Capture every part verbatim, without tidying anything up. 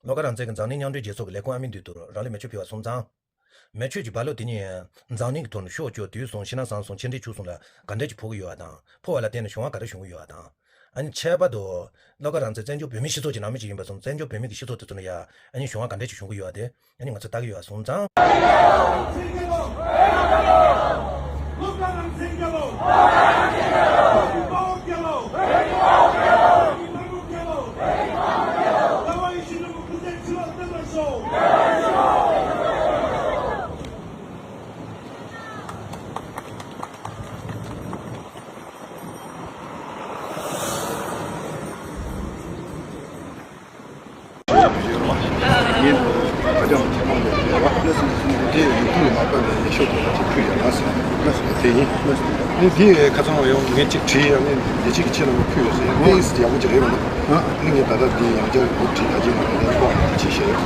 བློ་དགའ་རང་བཙན་གྱི་འཛམ་གླིང་མཉམ་འབྲེལ་རྒྱལ་ཚོགས་ཀྱི་ལས་ཁུངས་ཨ་མི་འདུས་དུ་རང་ལུས་མེ་མཆོད་ཕུལ་བ་སོང་ཙང་། མེ་མཆོད་ཀྱི་རྦ་རླབས་དེ་ཉིད་འཛམ་གླིང་གི་ཐོག་ནས་ཤོག་བཅོས་དུས་གསུམ་ཕྱི་ནང་གསང་གསུམ་ཆེ་འབྲིང་ཆུང་གསུམ་ལ་ག་འདྲ་ཅིག་ཕོག་གི་ཡོད་པ་དང་། ཕོག་པ་ལ་བརྟེན་ནས་གཞུང་བ་ག་འདྲ་བྱུང་གི་ཡོད་པ་དང་། ཨ་ནི་ཁྱད་པར་དུ། བློ་དགའ་རང་བཙན་བཙན་བྱོལ་བོད་མིའི་སྤྱི་ཚོགས་ཀྱི་ནང་མི་ཅིག་ཡིན་པ་སོང་། བཙན་བྱོལ་བོད་མི་གི་སྤྱི་ཚོགས་དེ་ཚོ་ནས་ཡ་ཨ་ནི་གཞུང་བ་ག་འདྲ་ཅིག་བྱུང་གི་ཡོད་པ་དེ་ཨ་ནི་ང་ཚོ་ལྟ་གི་ཡོད་པ་སོང་ཙང་། དེ་ཡིན། ནི་འདི་ཁ་སང་ཡང་ངས་གཅིག་བྲིས་ཡ་ནི་བདེ་སྐྱིད་ཀྱི་ཆེད་ལ་ངས་ཕུལ་ཡོད་ཟེར་ཡ་ནི་ཡག་པོ་ཅིག་རེད་བ། ཨ་ནི་ངས་ད་ལྟ་འདི་ཡང་བསྐྱར་འགོ་བྲིས་ད་ཅི་ང་ལ་ལྟ་ལྐོག་ཡང་ཅིག་བཤད་ཡོད།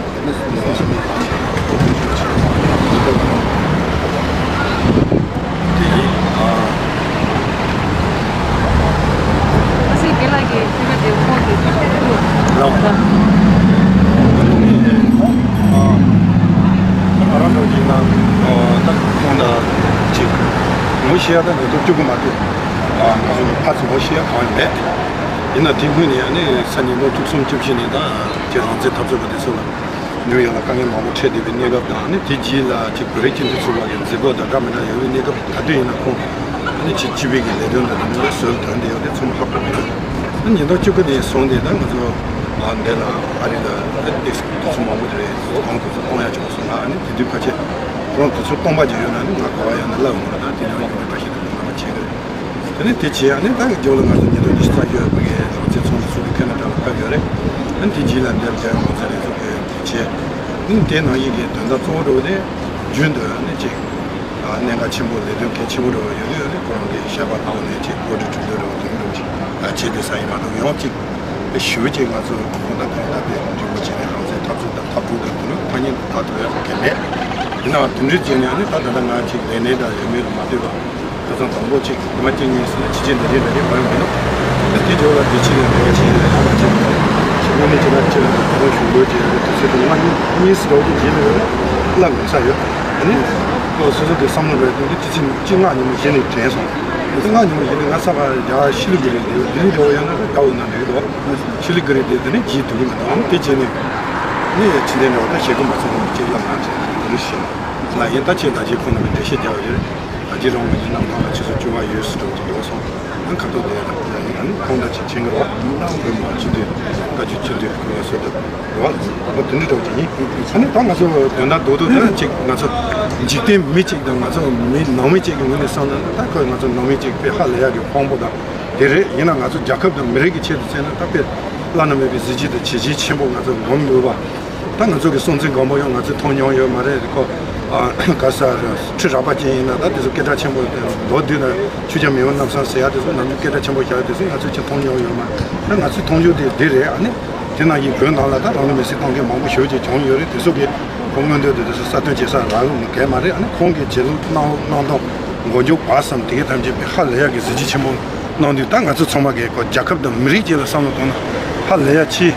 དེ་ཡིན། ཨ། ཨ་སྲས་དགེ་ལགས་ཀྱིས་ཐུགས་ཀ་དེ་ཁོང་གི་ཐུགས་ལ། ཨ་རང་ཚོ་གིས་ན་ད་ཁོང་ད་ཅིག་ངོ་ཤེས་ཡ་ད་ང་ཚོ་སྤྲུལ་སྐུ་མ་གཏོགས་ཨ་ང་ཚོ་ཕར་ཚུར་ངོ་ཤེས་ཡ་གང་ཡང་མེད། ཡིན་ན་དེ་སྔོན་ནས་ཡང་ནས་ས་ཉིས་སྟོང་བཅུ་གསུམ་བཅུ་བཞི་ནས་ད་ཁྱེད་རང་བཙན་འཐབ་རྩོད་པ་དེ་ཚོ་ལ་ཉུང་ཡང་ལ་དཀའ་ངལ་མང་པོ་འཕྲད་བསྡད་པའི་གནས་སྐབས་དང་ནི་དེ་རྗེས་ལ་ཅིག་བོད་རིགས་སྤྱི་མཐུན་ཚོགས་པ་གི་མཛད་སྒོ་དང་འདྲ་མི་འདྲ་ཡོད་པའི་གནས་སྐབས་ག་དུས་ཡིན་ན་ཁོང་ནི་ཅིག་སྤྱི་པའི་གི་ལས་དོན་དང་དེ་ཚོ་ལ་ཟུར་དོན་དེ་ཡོད་དེ་ཚང་མ་ཧ་གོ་གི་ཡོད། ཨ་ཉིས་སྟོང་བཅུ་དགུ་ནས་བཟུང་སྟེ་ད་ང་ཚོ་འདི་ལ་ཨ་རི་ལ་ཏེག་སི་དུས་ཚོད་མང་པོ་དེ་རེད་གང་དུས་ཚོད་གཏོང་ཡ་བྱུང་སོང་ང་ཨ་ནི་དེ་དུས་ཁ་ཆེ་ཁོང་དུས་ཚོད་སྟོང་པ་ཅིག་ཡོད་ན་ནི་ང་གོ་བ་ཡོད་ན་ལབ་ཡོང་གི་རེད། ད་དེ་ནས་ཡོང་གི་མེད་པ་ཞིག་ཏུ་ང་བྱེད་གི་རེད། དེ་ནས་དེ་བྱས་ཨ་ནི་ད་གི་རྒྱབ་ལ་ང་ཚོ་ཉིས་སྟོང་ཉི་ཤུ་རྩ་བཞི་ཡོད་པ་གི་རང་བཙན་ཚོགས་འདུ་ཚོགས་པའི་ཁེ་ན་ཌ་ལ་ཕེབས་ཡོད་རེད། ཨ་ནི་དེ་རྗེས་ལ་འདིར་རྒྱལ་ཡོངས་གོང་ས་ལྡན་ཚོགས་པའི་དེ་བྱས་ཨ་ནི་དེ་ནང་བཞིན་གྱི་དོན་དག་གཙོ་བོ་འགྲོ་བ་དེ་རྒྱུན་དུ་ཨ་ནི་ཅིག་ཨ་གནད་འགག་ཆེན་པོ་ལས་དོན་གལ་ཆེན་པོ་འགྲོ་བ་ཡོད་དུས་ཨ་ནི་ཁོ་རང་གི་ཞལ་པར་བཏང་ནས་ཅིག་གོ་སྒྲིག་གྲོས་བསྡུར་འགྲོ་བ་དེ་འདྲ་ཅིག་ཨ་བྱས་ཏེ་ས་ཡིན་མ་གཏོགས་ཡང་ཅིག་ཞུ་ཅིག་ང་ཚོ་ཁོང་དང་ཁོང་དང་དཔེ་འགྲིག་པོ་བྱས་ནས་རང་བཙན་འཐབ་རྩོད་དང་འཐབ་འཁྲུག་དང་དེ་ནི་ཐ་སྙད་ད་ཐུབ་ཡག་གལ་མེད། ཡིན་ནའང་དེ་འདྲའི་བྱས་ནས་ཨ་ནི་ད་ད་ལྟ་ང་ཅིག་ལས་གནས་དང་ཡོད་མེད་ལ་མ་ལྟོས་པར། ཁ་སང་དང་པོ་གཅིག་ཉི་མ་གཅིག་གཉིས་ཟེར་ན་ཕྱི་རྒྱལ་འདི་རྒྱལ་འདི་རྒྱལ་མ་ཡོང་མི་འདུག་དེ་ཇོ་ལ་དེ་ཕྱི་རྒྱལ་འདི་རྒྱལ་ཕྱི་རྒྱལ་ཡང་ལ་ཅིག་ཕྱི་པོ་ནི་ཅི་ལ་ཅི་ལ་དེ་རང་གཞུང་ལོ་ཅི་ཡོད་དེ་ཚོ་དེ་ཉི་མ་གཉིས་གཉིས་སུ་རོགས་ཀྱི་རྗེས་ལ་ཡོད་ལ་ངོ་ཚ་ཡོད། ཨ་ནི་ཁོ་སོ་སོ་གི་བསམ་བློ་རེད་དེ་འདི་ཅི་ཅི་ཅི་ལྔ་ཉི་མ་གཞི་ནས་དྲན་སོང་། དེ་ལྔ་ཉི་མ་གཞི་ནས་ང་ས་ག་རྒྱ་ཤི་ལི་གི་རེད་དེ་དེ་ནི་འགྲོ་ཡོད་ན་ད་འོ་ན་རེད་དོ། ཤི་ལི་གི་རེད་དེ་དེ་ནི་གྱིས་དུ་གི་མི་འདུག་ཨ་ནི་དེ་བྱས་ནས་ནི་ཕྱི་འདྲེན་འདྲ་བ་ད་ཞེ་གི་མ་ཚང་བ་ཅིག་ལ་ང་དྲན་དེ་ནི་ཤི་ལ་ཡིན་ད་ཅི་ད་ཅི་ཁོང་ནི་འགྲེལ་བཤད་རྒྱག་ཡོད་རེད། ད་ཅི་རང་གི་གནམ་ཐང་ལ་ཆུ་ཚོད་བཅུ་པ་ཡོད་སུ་འགྲོ་གི་འགྲོ་སོང་། ཨ་ཁ་ཐོག་དེ་ཡང་ཡིན་ཨ་ནི་ཁོང་ད་ཅི་ཆེན་གི་རོགས་ཨ་ནི་ཁོང་གི་མ་ཆུ་དུས་ཀ་ཆུ་ཆུ་དུས་ཁོ་ལ་སོ་དུ་རོགས་ཨ་ཁོ་དེ་འདྲི་འགྲོ་གི་ཡིན། ཨ་ནི་ད་ང་ཚོ་དོན་དག་རྡོག་རྡོག་དེ་ཅིག་ང་ཚོ་འཇིག་རྟེན་མི་ཅིག་དང་ང་ཚོ་མི་ནང་མི་ཅིག་གི་ངོས་ནས་བསམ་ན་ད་ཁོ་ང་ཚོ་ནང་མི་ཅིག་དཔེ་ཧ་ལས་ཡག་གི་ཕོངས་པོ་དང་དེ་རེད། ཡིན་ན་ང་ཚོ་རྒྱལ་ཁབ་དང་མི་རིགས་ཀྱི་ཆེད་དུ་བཙལ་ན་ད་དཔེ་བླ་ན་མེད་པའི་གཟི་བརྗིད་དང་བྱས་རྗེས་ཆེན་པོ་ང་ཚོ་སྒོམ་དགོས་པ། ད་ང་ཚོ་གི་སྲོང་བཙན་སྒམ་པོ་ཡང་ང་ཚོས་མཐོང་མྱོང་ཡོད་མ་རེད་ཁོ། ཨ་ག་ས་རེད་ཁྲི་རལ་པ་ཅན་ཡིན་ན་ད་དེ་ཚོ་སྐད་གྲགས་ཆེན་པོ་རེད། མདོ་སྡེ་དང་ཆོས་རྒྱལ་མེས་དབོན་རྣམ་གསུམ་ཟེར་ཡ་དེ་ཚོ་ནམ་རྒྱུན་སྐད་གྲགས་ཆེན་པོ་བཞག་ཡ་དེ་ཚོ་ང་ཚོས་ཅི་མཐོང་མྱོང་ཡོད་མ་རེད། ད་ང་ཚོས་མཐོང་རྒྱུ་དེ་འདི་རེད། ཨ་ནི་དེ་ནང་བཞིན་བོད་ནང་ལ་ད་རང་ལུས་མེར་སྲེག་བཏང་མཁན་མང་པོ་ཞེ་པོ་ཅིག་བྱུང་ཡོད་རེད། དེ་ཚོ་གི་ཁོ་མངོན་འདོད་དེ་དེ་ཚོ་གསལ་སྟོན་བྱེད་ས་རག་གི་མ་གལ་མ་རེད། ཨ་ནི་ཁོང་གི་བྱེད་ལུགས་གནང་གནང་སྟངས་མགོ་མཇུག་བར་གསུམ་དེ་གའི་ཐམས་ཅད་དཔེ་ཧ་ལས་ཡག་གི་གཟི་བརྗིད་ཆེན་པོ། གནང་དུས་ད་ང་ཚོ་ཚང་མ་གིས་ཁོ་རྒྱལ་ཁབ་དང་མི་རིགས་ཅིག་ལ་བསམ་བློ་གཏོང་ན་ཧ་ལས་ཡ་ཆེ།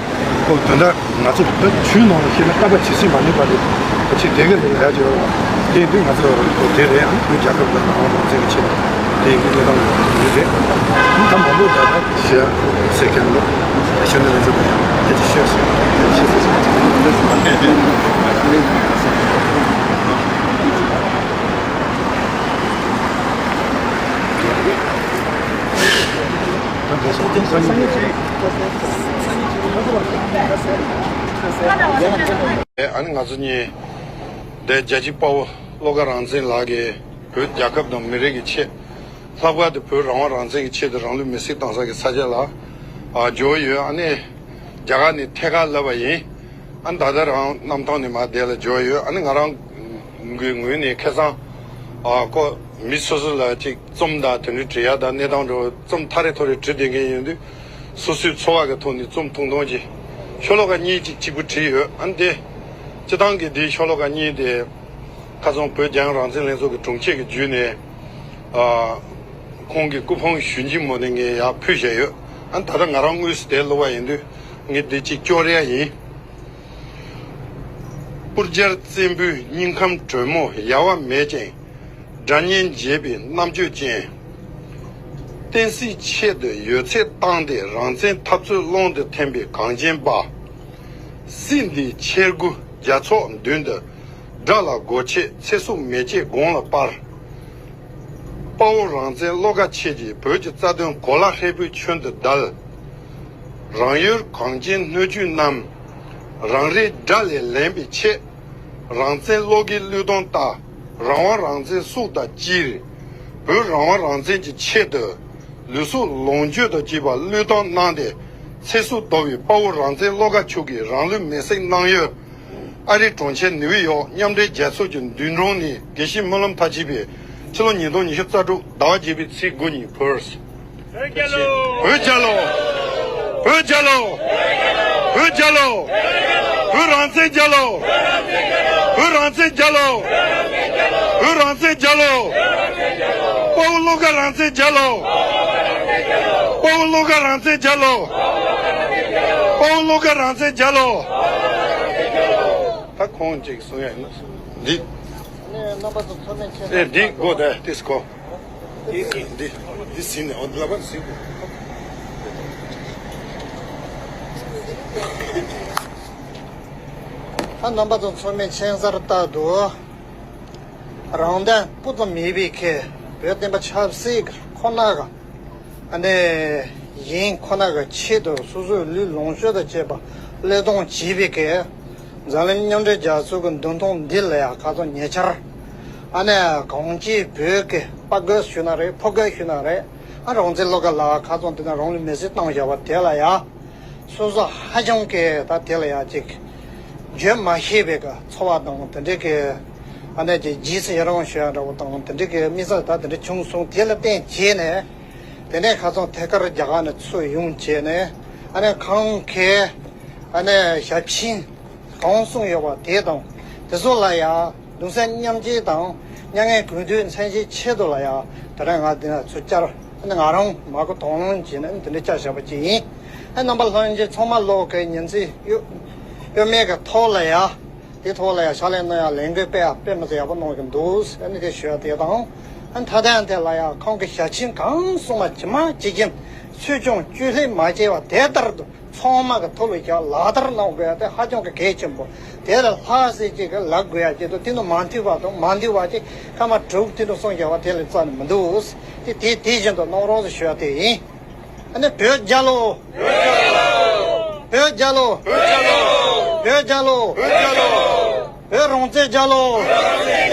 ཁོ་དོན་དག་ང་ཚོ་ད་ཆུའི་ནང་ལ་ཤེས་ན་རྟ་པ་ཇི་སྲིད་མ་ནུས་པ་རེད། ཁོ་ཆེ་དེ་ག་ལས་ཡ་ཆེ་བ་དེ་དུས་ང་ཚོ་ཁོ་དེ་རེད། ཨ་ཁོའི་རྒྱལ་ཁབ་དང་རང་དབང་རང་བཙན་གྱི་ཆེད་དུ་དེ་གི་གནས་སྟངས་ཡོད་རེད། ད་མང་པོ་ད་ད་ཞེས་ཟེར་མཁན་ལ་ཤེས་ན་ལས་ཚོ་དང་ཡང་ཁྱེད་ཀྱི་ཤེས་ཟེར་ཁྱེད་ཀྱི་ཤེས་ཟེར་ཁྱེད་ཀྱི་ལས་ཚོ་དང་ཁྱེད་ཀྱི། ཨ་ནི་ང་ཚོ་གཉིས་དེ་རྒྱལ་གཅེས་དཔའ་བོ་བློ་དགའ་རང་བཙན་ལགས་ཀྱིས་བོད་རྒྱལ་ཁབ་དང་མི་རིགས་ཀྱི་ཆེད། ལྷག་པར་དུ་བོད་རང་དབང་རང་བཙན་གྱི་ཆེད་དུ་རང་ལུས་མེར་སྲེག་བཏང་ས་གི་ས་ཆ་ལ་ཨ་འབྱོར་ཡོད། ཨ་ནི་རྒྱ་གར་ནས་ཐད་ཀར་ལབ་པ་ཡིན། ཨ་ནི་ད་ལྟ་རང་གནམ་ཐང་ནས་མར་འདི་ལ་འབྱོར་ཡོད། ཨ་ནི་ང་རང་གི་ངོས་ནས་ཁ་སང་ཨ་ཁོ་མི་སོ་སོ་ལ་ཅིག་རྩོམ་དང་དེ་འདྲའི་འབྲི་ཡ་དང་གནས་སྟངས་འགྲོ་རྩོམ་ཐ་རེ་ཐོ་རེ་འབྲི་བསྡད་མཁན་ཡིན་དུས་སོ་སོའི་འཚོ་བ་གི་ཐོག་ནས་རྩོམ་ཐུང་ཐུང་ཅིག་ཤོ་ལོ་ཀ་གཉིས་ཅིག་གཅིག་པུ་བྲིས་ཡོད། ཨ་ནི་དེ་སྤྱི་བཏང་གི་དེའི་ཤོ་ལོ་ཀ་གཉིས་དེ་ཁ་སང་བོད་རྒྱལ་ཡོངས་རང་བཙན་ལྷན་ཚོགས་ཀྱི་དྲུང་ཆེ་གི་བརྒྱུད་ནས་ཨ་ཁོང་གི་སྐུ་ཕུང་ཞུ་སྙིང་མོ་ནས་ངས་ཡར་ཕུལ་བཞག་ཡོད། ཨ་ནི་ད་ལྟ་ང་རང་དངོས་སུ་དེ་ཀློག་པ་ཡིན་དུས་ངས་འདི་གཅིག་སྐྱོར་ཡ་ཡིན། སྤུར་རྒྱལ་བཙན་པོའི་སྙིང་ཁམས་དྲོན་མོ་ཡལ་བ་མེད་ཅིང་། སྒྲ་སྙན་འབྱེད་པའི་རྣམ་དཔྱོད་ཅན། བསྟན་སྲིད་ཆེད་དུ་ཡོད་ཚད་བཏང་སྟེ། རང་བཙན་འཐབ་རྩོད་ཀློང་དུ་འཐེན་པའི་གངས་ཅན་པ། སྲིད་འདིའི་ཆེ་དགུ་རྒྱ་ཚོགས་མདུན་དུ། དགྲ་ལ་མགོ་ཆེ་ཚེ་སྲོག་མེ་ལྕེ་དགུང་ལ་སྤར། དཔའ་བོ་རང་བཙན་བློ་དགའ་ཁྱེད་ཀྱིས། བོད་ཀྱི་རྩ་དོན་གོ་ལ་ཧྲིལ་པོའི་ཁྱོན་དུ་བརྡལ། རང་ཡུལ་གངས་ཅན་སྣོད་བཅུད་རྣམས། རང་རེའི་དགྲ་ལས་ལེན་པའི་ཆེད། རང་བཙན་བློ་དགའི་བློས་གཏོང་ལྟར། རང་དབང་རང་བཙན་སྲོག་དང་བཅས། བོད་རང་དབང་རང་བཙན་གྱི་ཆེད་དུ། ལུས་སྲོག་ལོངས་སྤྱོད་དང་བཅས་པ་བློས་བཏང་གནང་སྟེ། ཚེ་སྲོག་དོར་བའི་དཔའ་བོ་རང་བཙན་བློ་དགའ་མཆོག་གིས་རང་ལུས་མེར་སྲེག་གནང་ཡུལ། ཨ་རིའི་གྲོང་ཁྱེར་ནིའུ་ཡོག་མཉམ་འབྲེལ་རྒྱལ་ཚོགས་ཀྱི་མདུན་དྲུང་ནས། དགེ་བཤེས་སྨོན་ལམ་མཐར་ཕྱིན་པའི་ཕྱི་ལོ་ཉིས་སྟོང་ཉི་ཤུ་རྩ་དྲུག་ཟླ་བ་བརྒྱད་པའི་ཚེས་དགུ་ཉིན་ཕུལ། བོད་རྒྱལ་ལོ། བོད་རྒྱལ་ལོ། བོད་རྒྱལ་ལོ། བོད་རང་བཙན་རྒྱལ་ལོ། བོད་རང་བཙན་རྒྱལ་ལོ། བོད་རང་བཙན་རྒྱལ་ལོ། དཔའ་བོ་བློ་དགའ་རང་བཙན་རྒྱལ་ལོ། དཔའ་བོ་བློ་དགའ་རང་བཙན་རྒྱལ་ལོ། དཔའ་བོ་བློ་དགའ་རང་བཙན་རྒྱལ་ལོ། ད་ཁོང་ཅིག་གསུང་ཡ་ཡིན་ན། འདི། ནས་རྣམ་པ་ཚོ་ཚོགས་མི་མཁྱེན་ཨེ། འདི་དགོས་དེ་ཏིས་ཀོ། འདི་འདི་ཟིན་ནས་འོ་ལ་པ་ཟིན་དགོས། ད་རྣམ་པ་ཚོ་ཚོགས་མི་མཁྱེན་གསལ་ལྟར་དུ། རང་བདེན་སྤུ་ཙམ་མེད་པའི་ཁེ་བོད་བསྟན་པ་ཆབ་སྲིད་ཁོ་ན་ག་ཨ་ནི་ཡིན་ཁོ་ན་གི་ཆེད་དུ་སོ་སོའི་ལུས་ལོངས་སྤྱོད་དང་བཅས་པ་བློས་གཏོང་བྱས་པའི་ཁེ། འཛམ་གླིང་མཉམ་འབྲེལ་རྒྱལ་ཚོགས་ཀྱི་མདུན་ཐང་འདི་ལ་ཡང་ཁ་སང་ཉེ་ཆར་ཨ་ནི་གངས་སྐྱིད་བོད་ཀྱི་དཔའ་རྒོད་ཞུ་ན་རེད། ཕོ་རྒོད་ཞུ་ན་རེད། ཨ་རང་བཙན་བློ་དགའ་ལགས་ཁ་སང་དེ་ན་རང་ལུས་མེར་སྲེག་བཏང་བཞག་པ་དེ་ལ་ཡང་། སོ་སོ་ཧ་ཅང་གི་ད་དེ་ལ་ཡང་ཅིག་བརྗོད་མ་ཤེས་པའི་གི་ཚོར་བ་དང་། དེ་འདྲའི་གི་ཨ་ནི་ཅིག་རྗེས་སུ་ཡི་རང་ཞུ་ཡ་འདྲ་བོ་དང་། དེ་འདྲའི་གི་དམིགས་བསལ་ད་དེ་འདྲ་བྱུང་སོང་། དེ་ལ་བརྟེན་བྱས་ནས་དེ་ནས་ཁ་སང་ཐད་ཀར་རྒྱ་གར་ནས་ཚུར་ཡོང་བྱས་ནས་ཨ་ནི་ཁོང་གི་ཨ་ནི་ཞབས་ཕྱི་གང་གསུངས་ཡོད་པ་དེ་དང་། དེ་ཚོ་ལ་ཡང་གདུང་སེམས་མཉམ་སྐྱེད་དང་མྱ་ངན་གུས་འདུད་མཚོན་བྱེད་ཆེད་དུ་ལ་ཡང་དེ་རིང་ང་འདི་ན་ཚུར་བཅར། ཨ་ནི་ང་རང་མ་གོ་དོགས་སློང་བྱས་ནས་དེ་འདྲ་བཅར་བཞག་པ་ཅིག་ཡིན། ཨ་རྣམ་པ་ལྷན་རྒྱས་ཚང་མ་ལོག་གི་ཉིན་མཚན་གཡོ་གཡོ་མེད་ཀྱི་ཐོག་ལ་ཡ། དེ་ཐོག་ལ་ཡ་ཕྱག་ལས་གནང་ཡ་ལས་འགུལ་སྤེལ་ཡ་དཔེ་མི་སྲིད་ཡག་པོ་གནང་གི་འདུག་ཨ་ནི་དེ་ཞུ་ཡ་དེ་དང་། ཨ་ནི་མཐའ་དོན་དེ་ལ་ཡ་ཁོང་གི་ཞལ་ཆེམས་གང་གསུངས་པ་ཇི་མ་ཇི་བཞིན་ཆོས་སྐྱོང་བཅོས་ལྷད་མ་བྱས་པ་དེ་ལྟར་དུ་ཚང་མ་གི་ཐུགས་ལ་བཞག་ལག་བསྟར་གནང་དགོས་ཡ་དེ་ཧ་ཅང་གི་གལ་ཆེན་པོ། དེ་ལ་ལྷག་ཟེར་ཅིག་གི་ལབ་དགོས་ཡ་ཅིག་འདུག་དེ་ནི་མ་འཐུས་པ་དང་མ་འདུས་པ་ཅིག་སྐར་མ་དྲུག་དེ་ནི་གསུངས་བཞག་པ་དེ་ལས་རྩ་ནས་མི་འདུག་དེ་དེ་དེ་བཞིན་དུ་གནང་རོགས་ཞུ་ཡ་དེ་ཡིན། ཨ་ནི་བོད་རྒྱལ་ལོ། བོད་རྒྱལ་ལོ། བོད་རྒྱལ་ལོ། བོད་རང་བཙན་རྒྱལ་ལོ།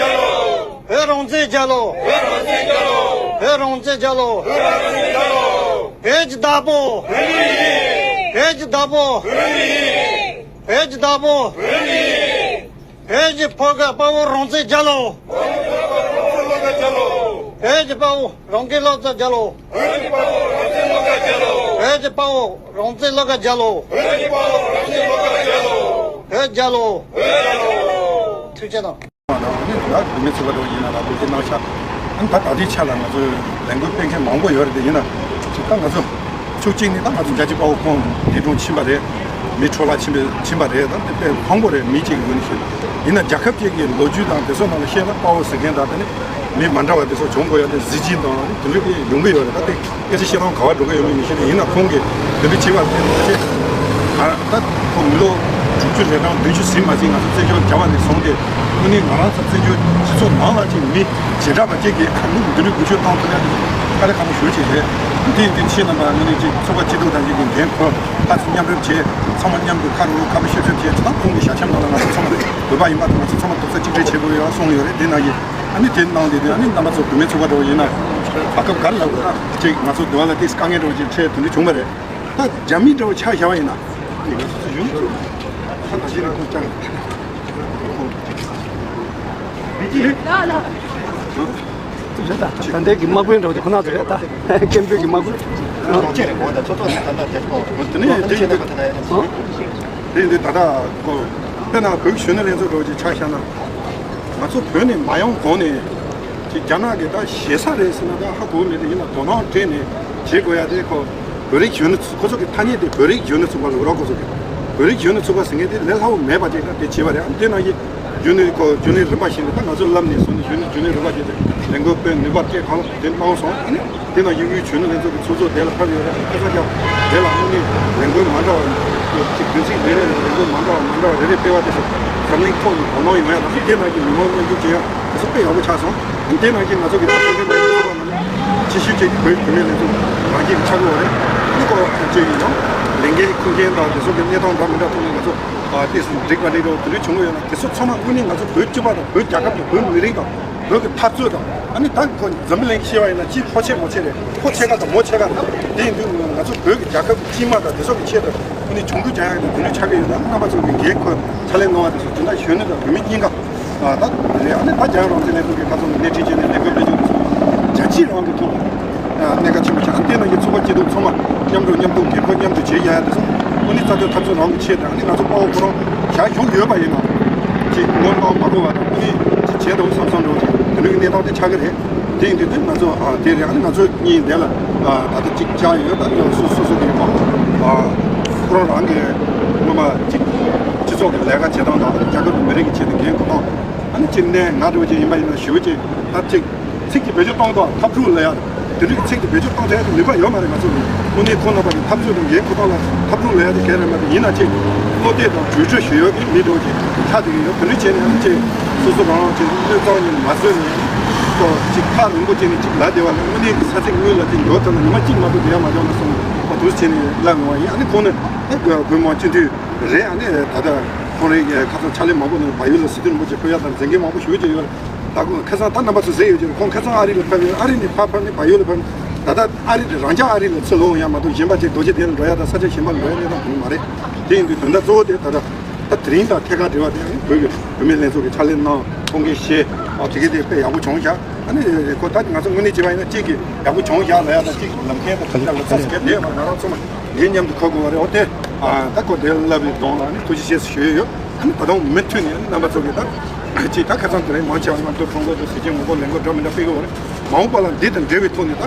བོད་རང་བཙན་རྒྱལ་ལོ། བོད་རང་བཙན་རྒྱལ་ལོ། བོད་ཀྱི་བདག་པོ། བོད་ཀྱི་བདག་པོ། བོད་ཀྱི་བདག་པོ། བོད་ཀྱི་ཕོ་རྒོད་དཔའ་བོ་རང་བཙན་རྒྱལ་ལོ། བོད་ཀྱི་དཔའ་བོ་རང་བཙན་བློ་དགའ་རྒྱལ་ལོ། བོད་ཀྱི་དཔའ་བོ་རང་བཙན་བློ་དགའ་རྒྱལ་ལོ། བོད་རྒྱལ་ལོ། ཐུགས་རྗེ་གནང་། ང་དང་ནི་ད་བུད་མེད་ཚོ་བ་འདྲ་བོ་ཡིན་ན་ལ་བུ་གི་གནང་ཤག་ཨ་ནི་ད་ད་ལྟའི་ཆ་ལ་ང་ཚོས་ལས་འགུལ་སྤེལ་མཁན་མང་པོ་ཡོད་རེད། དེ་ཡིན་ན་ཅིག་ད་ང་ཚོ་ཕྱོགས་གཅིག་ནས་ད་ང་ཚོ་རྒྱལ་གཅེས་དཔའ་བོ་ཁོང་འདས་གྲོངས་ཕྱིན་པ་རེད། མི་འཕྲོ་བརླག་ཕྱིན་པ་ཕྱིན་པ་རེད། ད་དེ་དཔེ་མང་པོ་རེད། མི་གཅིག་གི་ངོས་ནས་བཤད་ན། ཡིན་ན་རྒྱལ་ཁབ་ཅིག་གི་ལོ་རྒྱུས་དང་དེ་ཚོ་ནང་ལ་བཤད་ན་དཔའ་བོ་ཟེར་མཁན་དང་དེ་ནི་མི་མ་འདྲ་བ་དེ་ཚོ་བྱུང་དགོས་ཡ་དེ་གཟི་བརྗིད་དང་དེ་འདྲ་དེ་ཡོང་གི་ཡོད་རེད། ད་དེ་སྐད་ཆ་བཤད་སྟངས་ག་བ་འགྲོ་གི་ཡོད་མེད་མི་ཤེས་ནས། ཡིན་ན་ཁོང་གིས་དེ་འདྲ་བྱས་པ་དེ་ང་ཚོས་ད་ད་ཁོ་མི་ལོ་དྲུག་ཅུ་རེ་གྲངས་བདུན་ཅུ་ཟིན་མ་ཟིན་ང་ཚོ་བཙན་བྱོལ་རྒྱ་བ་ནས་སོང་སྟེ་དངོས་གནས་ང་རང་ཚོ་བཙན་བྱོལ་སྤྱི་ཚོགས་ནང་ལ་ཅིག་མི་བྱེ་བྲག་པ་ཅིག་གིས་ཁ་ལུག་འདི་འདྲའི་འགུལ་སྐྱོད་བཏང་ཐུབ་ཡ་དེ་དཀའ་ལས་ཁག་པོ་ཞེ་པོ་ཅིག་རེད། དེ་ཡིན་དུས་ཁྱེད་རྣམ་པ་དངོས་གནས་ཅིག་ཚོགས་པ་སྐྱིད་སྡུག་དང་ཅིག་གི་འགན་ཁུར། ལྷ་ས་མཉམ་རུབ་བྱས། ཚང་མ་མཉམ་དུ་ཁ་རུ་རུ་ཁ་བ་ཤོད་ཤོད་བྱས། ད་ཁོང་གི་ཞལ་ཆེམས་ནང་ལ་ང་ཚོ་ཚང་མ་བོད་པ་ཡིན་པ་དང་ང་ཚོ་ཚང་མ་རྡོག་རྩ་གཅིག་སྒྲིལ་བྱེད་དགོས་ཡོད་གསུངས་ཡོད་རེད། དེ་ནང་བཞིན་ཨ་ནི་དེ་གནང་དེ་དུས་ཨ་ནི་རྣམ་པ་ཚོ་བུད་མེད་ཚོགས་པ་འདྲ་བོ་ཡིན་ན་བར་སྐབས་ག་རེ་ལབ་དགོས་ན་ཅིག་ང་ཚོ་འདི་བ་ལ་ཏིས་དཀའ་ངལ་འདྲ་བོ་ཅིག་འཕྲད་དེ་འདྲ་བྱུང་བ་རེད། ད་རྒྱ་མི་འདྲ་བོ་ཆ་བཞག་པ་ཡིན་ན་ང་ཚོ་ཚོ་ཡུལ་ཚོ་ད་ད་ཅི་རེད་ཁོ་ཅང་། ད་ལྟའི་གི་དམག་དཔོན་འདྲ་བོ་དེ་ཁོ་ན་ཚོ་རེད། ད་སྐད་འབོད་ཀྱི་དམག་དཔོན། ཅེས་རེད་གོ། ད་ཚོ་ཚོ་ནས་ད་ལྟ་རྒྱ་ཆེ་པོ་དེ་ནས་དེ་ཡིན་དུས་དེ་ཡིན་དུས་ད་ལྟ་གོ་དཔེར་ན་བོད་ཀྱི་གཞོན་ནུ་ལྷན་ཚོགས་འདྲ་བོ་ཅིག་ཆ་བཞག་ན། ང་ཚོ་བོད་ནས་མ་ཡོང་གོང་ནས་ཅིག་རྒྱ་ནག་གིས་ད་ཞེ་ས་རེད་ཟེར་ན་ད་ཧ་གོ་མེད་དེ། ཡིན་ན་དོ་སྣང་སྤྲད་ནས་བྱེད་དགོས་ཡ་དེ་ཁོ་བོད་རིགས་གཞོན་ནུ་ཚོ། ཁོ་ཚོ་གི་ཐ་སྙད་དེ་བོད་རིགས་གཞོན་ནུ་ཚོ་བ་ལ་འུ་རོགས་ཁོ་ཚོ་གི་ བོད་རིགས་གཞོན་ནུ་ཚོགས་པ་ཟེར་མཁན་དེ་ལས་སླ་བོ་མེད་པ་ཅིག་ད་དེ་བྱས་པ་རེད། ཨ་ནི་དེ་ནང་བཞིན་གཞོན་ནུ་ཁོ་གཞོན་ནུའི་རིམ་པ་བཞིན་དུ་ད་ང་ཚོ་ལམ་ནས་བཟུང་ནས་གཞོན་ནུ་གཞོན་ནུའི་རིམ་པ་བཞིན་དུ་ལས་འགུལ་སྤེལ་ནུས་པ་སྤྲད་གང་ལ་དེ་གནང་སོང་། ཨ་ནི་དེ་ནང་བཞིན་དབུས་གཞོན་ནུ་ལྷན་ཚོགས་ཀྱི་ཚོགས་གཙོ་དེ་ལ་ཕེབས་ཡོད་རེད། ཁ་སང་རྒྱབ་དེ་ལ་དངོས་གནས་ལས་འགུལ་མ་འདྲ་བ་ཅིག་བདུན་ཚིགས་རེ་རེ་ལ་ལས་འགུལ་མ་འདྲ་བ་མ་འདྲ་བ་རེ་རེ་སྤེལ་བ་དེ་ཚོ་འཛམ་གླིང་ཐོག་ནས་དོ་སྣང་ཡོང་ཡ་དང་དེ་ནང་བཞིན་མི་མང་མཉམ་ཞུགས་བྱེད་ཡ་དེ་ཚོ་དཔེ་ཡག་པོ་ཆགས་སོང་། ཨ་ནི་དེ་ནང་བཞིན་ང་ཚོ་གི་ད་ལྟ་ལས་འགུལ་ཚོགས་པ་ནང་ནས་ཆེ་ཤོས་ཅིག་བོད་བུད་མེད་ལྷན་ཚོགས་རང་སྐྱིད་ཆགས་ཀྱི་ཡོད་རེད། ཨ་ནི་ཁོ་ཅིག་ཡིན་ཡང་ལས་འགན་འཁུར་མཁན་དང་དེ་ཚོ་གི་གནས་སྟངས་འདྲ་མི་འདྲ་ཐོག་ནས་ང་ཚོ་ཨ་ཏོག་ཙམ་འགྲིག་པ་རེད་འགྲོ་དེ་འདྲ་བྱུང་གི་ཡོད་ན་དེ་ཚོ་ཚང་མ་དངོས་གནས་ང་ཚོ་བོད་སྤྱི་པ་དང་བོད་རྒྱལ་ཁབ་ཀྱི་བོད་མི་རིགས་དང་བོད་ཀྱི་འཐབ་རྩོད་དང་ཨ་ནི་ད་ཁོ་འཛམ་བུ་གླིང་གི་བཤད་པ་ཡིན་ན་ཅིག་ཕོ་ཆེ་མོ་ཆེ་རེད། ཕོ་ཆེ་ཁ་དང་མོ་ཆེ་ཁ་རེད། དེ་ཡིན་དུས་ང་ཚོ་བོད་ཀྱི་རྒྱལ་ཁབ་ཀྱི་སྤྱི་དམངས་དང་དེ་ཚོ་གི་ཆེད་དུ་ཨ་ནི་གྱོང་གུད་རྒྱག་ཡག་གི་དེ་འདྲ་ཆགས་ཀྱི་ཡོད་ན་རྣམ་པ་ཚོ་གི་འགན་ཁུར་ཕྱག་ལས་གནང་བ་དེ་ཚོ་དེ་འདྲ་གཞོན་ནུ་དང་བུད་མེད་གཉིས་ཀ་ཨ་ད་རེད། ཨ་ནི་ད་རྒྱལ་ཡོངས་རང་བཙན་ལྷན་ཚོགས་ཀྱི་ཁ་ཚོན་ནས་སྣེ་ཁྲིད་བྱས་ནས་ལས་འགུལ་སྤེལ་རྒྱུ་དེ་ཚོ་རྒྱལ་སྤྱིའི་རང་གི་ཐོག་ཨ་གནད་འགག་ཆེན་པོ་ཆགས། ཨ་ནི་དེ་ནང་གི་ཚོགས་པ་སྐྱིད་སྡུག་ཚང་མ་མཉམ་འགྲོ་མཉམ་འདུག་འགན་ཁུར་མཉམ་དུ་བྱེད་ཡ་ཡ་དེ་ཚོ་དངོས་གནས་རྩ་དོན་འཐབ་རྩོད་རང་གི་ཆེད་དུ་ཨ་ནི་ང་ཚོ་དཔའ་བོ་ཁོ་རང་བཞག་བཞུགས་ཡོད་པ་ཡིན་ན་ཅིག་ངོ་གནོང་མ་དགོས་པ་དང་དངོས་གནས་ཅིག་བྱེད་དང་བསམ་བསམ་འགྲོ་ཅིག་དེ་འདྲའི་གནས་སྟངས་དེ་ཆགས་ཀྱི་རེད། དེ་ཡིན་དུས་དེ་ང་ཚོ་ཨ་དེ་རེད། ཨ་ནི་ང་ཚོ་གཉིས་འདི་ལ་ཨ་ད་ལྟ་གཅིག་བཅར་ཡོད། ད་ཡོད་སོ་སོ་སོ་གི་ཡོད་པ་ཨ་ཁོ་རང་རང་གི་སྔོན་མ་གཅིག་སྤྱི་ཚོགས་ཀྱི་ལས་ཀ་བྱེད་སྟངས་དང་རྒྱལ་ཁབ་ཀྱི་མི་རིགས་ཀྱི་ཆེད་དུ་འགན་འཁུར་སྟངས་ཨ་ནི་གཅིག་གནས་ང་འགྲོ་ཅིག་ཡིན་པ་ཡིན་ན་ཞུ་ཅིག་ད་གཅིག་ཚིག་གི་བེད་སྤྱོད་གཏོང་སྟངས་འཐབ་འཁྲུག་ལ་ཡ་དེ་འདྲའི་ཚིག་གི་བེད་སྤྱོད་གཏོང་ཐུབ་ཡ་གི་ནུས་པ་ཡོད་མ་རེད། ང་ཚོ་གི་དངོས་གནས་ཁོང་རྣམ་པ་གི་འཐབ་རྩོད་དང་འགན་འཁུར་སྟངས་ལ་འཐབ་འཁྲུག་ལ་ཡ་དེ་གལ་རེད་མ་རེད། ཡིན་ན་ཅིག་བློ་གཏད་དང་གྲོས་ཆོད་ཞུ་ཡོད་ཀྱི་མི་འགྲོ་ཅིག་ཆགས་བསྡད་ཀྱི་ཡོད། དེ་འདྲ་བྱས་ནས་ཅིག་སོ་སོ་རང་རང་ཅིག་བློས་གཏོང་ཉིད་མ་བཟོས་ནས་ཏོ་ཅིག་ཐག་རིང་པོ་བྱས་ནས་ཅིག་ལབ་བསྡད་པ་ལ་དངོས་གནས་ཀྱི་ས་ཚིགས་དངོས་ལ་ཅིག་འགྲོ་ཐུབ་ན་ཉི་མ་གཅིག་མ་གཏོགས་བསྡད་ཡ་མ་འཇོག་ན་སོང་བ་འདུག་བྱས་ནས་ལབ་ཡོང་བ་ཡིན། ཨ་ནི་ཁོང་ནི་ཨ་དགོས་དགོས་མང་སྤྱི་འཐུས་རེད། ཨ་ནི་ད་ལྟ་ཁོང་རེ་ཁ་སང་ཕྱག་ལས་མང་པོ་གནང་བ་ཡོད་ལ་སྲིད་དོན་རིན་པོ་ཆེ་ཕུལ་ཡ་དང་མཛད་འགན་མང་པོ་ཞུ་གི་ཡོད་རེད། ད་ཁོང་ཁ་སང་ད་རྣམ་པ་ཚོ་གཟིགས་ཡོད་ཀྱི་རེད། ཁོང་ཁ་སང་ཨ་རི་ལ་ཕེབས་ཡོད། ཨ་རི་ནས་ཕར་ཕེབས་ནས་བལ་ཡུལ་ལ་ཕེབས། ད་ལྟ་ཨ་རི་དེ་རང་ཅག་ཨ་རི་ལ་ཚུར་ལོག་ཡོང་ཡ་མ་གཏོགས་གཞན་པ་ཅིག་རྡོ་རྗེ་གདན་ལ་འགྲོ་ཡ་དང་ས་ཆ་གཞན་པ་ལ་འགྲོ་ཡ་གནས་སྟངས་དེ་མ་རེད། དེ་ཡིན་དུས་དོན་དག་གཙོ་བོ་དེ་ད་ལྟ་ད་དེ་རིང་དང་ཐད་ཀར་འབྲེལ་བ་དེ་ཡང་བོད་ཀྱི་བུད་མེད་ལྷན་ཚོགས་ཀྱི་ཕྱག་ལས་གནང་ཁོང་གིས་བཤད་ཨ་དེ་གས་དེ་དཔེ་ཡག་པོ་བྱུང་བཞག་ཨ་ནི་ཁོ་ད་ང་ཚོ་དངོས་གནས་བྱས་པ་ཡིན་ན་གཅིག་གིས་ཡག་པོ་བྱུང་བཞག་ལ་ཡ་དང་གཅིག་ལམ་ཁའི་དང་ཐབས་ལ་ཚ་ཟེར་མཁན་དེ་ང་རང་ཚོ་མ་ངེད་མཉམ་དུ་ཁ་གོ་བ་རེད། འོ་དེ་ཨ་ད་ཁོ་དེ་ལབ་པའི་གདོང་ལ་ཨ་ནི་ཐུགས་རྗེ་ཆེ་ཞུ་ཡི་ཡོད། ཨ་ནི་ད་དུང་མུ་མཐུད་ནས་ཨ་ནི་རྣམ་པ་ཚོ་གིས་ད་ཅིག་ད་ཁ་སང་དེ་རིང་མང་ཆེ་བ་ཡིན་ན་ཏོ་ཁོང་ཚོ་ཚོ་ཟེར་གྱིན་ངོ་རྒོལ་ལས་འགུལ་འདྲ་མི་འདྲ་སྤེལ་གི་ཡོད་རེད། མ་འོངས་པ་ལ་འདི་དང་འབྲེལ་བའི་ཐོག་ནས་ད་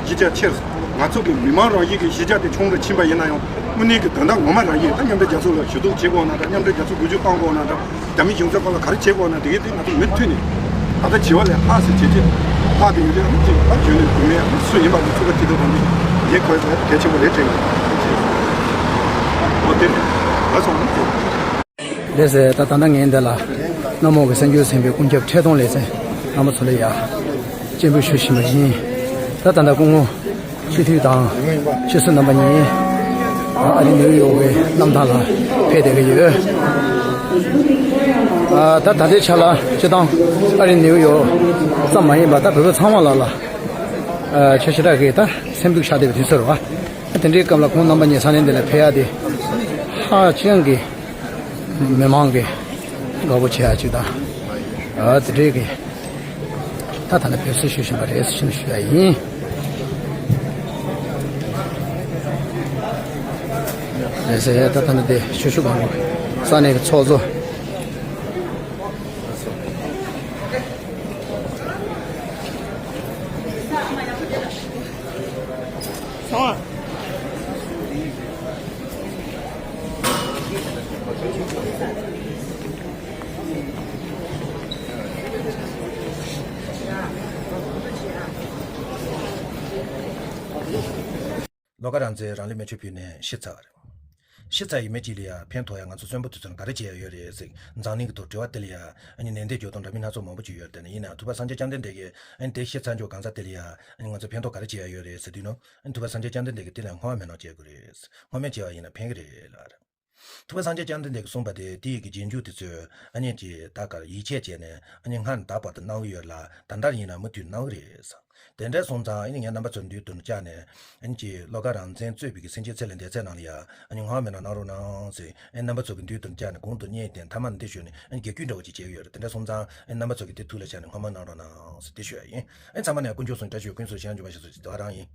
གཞི་རྒྱ་ཆེར་ང་ཚོ་གི་མི་མང་རང་བཞིན་གྱི་གཞི་རྒྱ་དེ་ཆུང་རུ་ཕྱིན་པ་ཡིན་ན་ཡང་དངོས་གནས་ཀྱི་དོན་དག་ངོ་མ་རང་བཞིན་ད་མཉམ་འབྲེལ་རྒྱལ་ཚོགས་ལ་ཞུ་གཏུག་བྱེད་དགོས་ན་འདྲ། མཉམ་འབྲེལ་རྒྱལ་ཚོགས་འགུལ་སྐྱོད་གཏོང་དགོས་ན་འདྲ། རྒྱ་མི་གཞུང་ཚབ་སྐོར་ལ་ག་རེ་བྱེད་དགོས་ན་དེ་གའི་དེ་ང་ཚོ་མུ་མཐུད་ནས་ད་ལྟ་བྱེད་པ་ལས་ལྷག་ཟེར་བྱེད་ཀྱི་ལྷག་གི་ཡོད་རེད། ཨ་ནི་ཅིག་ད་བྱོན་ནས་བུད་མེད་ཨ་ནི་སུ་ཡིན་པ་ནི་ཚུགས་པ་སྐྱིད་སྡུག་དང་ནི་ཡིན་ཁོས་གལ་ཆེན་པོ་རེད་དྲན་གི་འོ་དེ་རེད། ཨ་སོང་ནི་དེ། ལགས་སེ། ད་ད་ལྟ་ངས་འདི་ལ་གནམ་འོག་གི་གསར་འགྱུར་ཟིན་པའི་ཀུན་ཁྱབ་འཕྲོད་གཏོང་ལེ་ཚན་རྣམ་པ་ཚོ་ལ་ཡ་སྤྱན་འབུལ་ཞུ་བཞིན་པ་ཡིན། ད་ད་ལྟ་སྐུ་ངོ་སྤྱི་འཐུས་དང་སྤྱི་ཟུར་རྣམ་པ་གཉིས་ཨ་རི་ནིའུ་ཡོག་གི་གནམ་ཐང་ལ་ཕེབས་བསྡད་ཀྱི་ཡོད། ཨ་ད་ད་ལྟའི་ཆ་ལ་སྤྱི་བཏང་ཨ་རི་ནིའུ་ཡོག་ཙམ་མ་ཡིན་པར་ད་བོད་པ་ཚང་མ་ལ་ལ་ཨ་ཆ་ཤས་ར་གི་ད་སེམས་སྡུག་ཤར་བསྡད་པའི་དུས་ཚོད་རེད་བ། དེ་འདྲའི་སྐབས་ལ་ཁོང་རྣམ་པ་གཉིས་ས་གནས་འདི་ལ་ཕེབས་ཡ་དེ་ཧ་ཅང་གི་མི་མང་གི་དགའ་པོ་བྱེད་ཡ་ཅིག་དང་ཨ་དེ་འདྲའི་གི་ད་ད་ལྟ་ཕེབས་བསུ་ཞུ་བཞིན་པ་རེད་ཟེར་ཞུ་ཡ་ཡིན། རེད་ཟེར། ད་ད་ལྟ་དེ་ཞུ་ཞུ་གང་གི་ས་གནས་ཀྱི་ཚོགས་གཙོ། སོང་ཨ། བློ་དགའ་རང་བཙན་རང་ལུས་མེ་མཆོད་ཕུལ་ནས་ཤི་ཚར་བ་རེད། ཤི་ཚར་ཡི་མེ་གཅིག་ལ་ཡ་ཕན་ཐོགས་ཡ་ང་ཚོ་གསོན་པོ་དུས་ཚོད་ག་རེ་བྱེད་ཡ་ཡོད་རེད་ཟེར་འཛམ་གླིང་གི་ཐོག་དྲི་བ་དེ་ལ་ཡ་ཨ་ནི་ནན་ཏན་འཇོག་སྟངས་འདྲ་མིན་སྣ་ཚོགས་མང་པོ་ཅིག་ཡོད་རེད། དེ་ནས་ཡིན་ནའང་ཐུབ་པ་སངས་རྒྱས་བཅོམ་ལྡན་འདས་ཀྱིས་ཨ་ནི་དེ་ཤི་ཚར་འཇོག་གང་ཟག་དེ་ལ་ཡ་ཨ་ནི་ང་ཚོ་ཕན་ཐོགས་ག་རེ་བྱེད་ཡ་ཡོད་རེད་ཟེར་དུས་ནོ། ཨ་ནི་ཐུབ་པ་སངས་རྒྱས་བཅོམ་ལྡན་འདས་ཀྱིས་དེ་ལ་སྔོན་མ་མེད་ནོ་བྱེད་དགོས་རེད། སྔོན་མ་བྱས་པ་ཡིན་ན་ཕན་གི་རེད་ལབ་རེད། ཐུབ་པ་སངས་རྒྱས་བཅོམ་ལྡན་འདས་ཀྱིས་གསུངས་པ་དེ་དེ་ཡི་གི་རྗེས་འཇུག་དེ་ཚོས་ཨ་ནི་ཀྱི་ད་གར་ཡིད་ཆེས་བྱས་ནས་ཨ་ནི་སྔར་ནས་ད་བར་དུ་གནང་གི་ཡོད་ལ་ད་ལྟར་ཡིན་ན་མུ་མཐུད་གནང་གི་རེད་ཟེར། དེ་འདྲ་སོང་ཙང་ཨ་ནི་ངས་རྣམ་པ་ཚོར་མདུན་དུ་བཅར་ནས་ཨ་ནི་ཀྱི་བློ་དགའ་རང་བཙན་གཙོས་པའི་གི་སེམས་ཅན་ཚེ་ལས་འདས་ཚེ་ནང་ལ་ཡ་ཨ་ནི་སྔོན་མ་མེད་ན་གནང་རོགས་གནང་ཟེར་ཨ་ནི་རྣམ་པ་ཚོ་གི་མདུན་དུ་བཅར་ནས་གོང་དུ་བརྙེས་ཏེ་མཐའ་མ་ནས་འདི་ཞུས་ནས་ཨ་ནི་རྒྱ་སྐྱུག་འདྲ་བོ་ཅིག་བྱས་ཡོད་རེད། དེ་འདྲ་སོང་ཙང་ཨ་ནི་རྣམ་པ་ཚོ་གི་དེ་ཐུགས་ལ་བཞག་ནས་སྔོན་མ་གནང་རོགས་གནང་ཟེར་དེ་ཞུ་ཡ་ཡིན། ཨ་ནི་ཚང་མ་ནས་དཀོན་མཆོག་གསུམ་བཀྲ་ཤིས་ཀུན་སོང་ཞིང་འཇུག་པ་ཞིག་སོགས་ཀྱི་དོ་རང་ཡིན།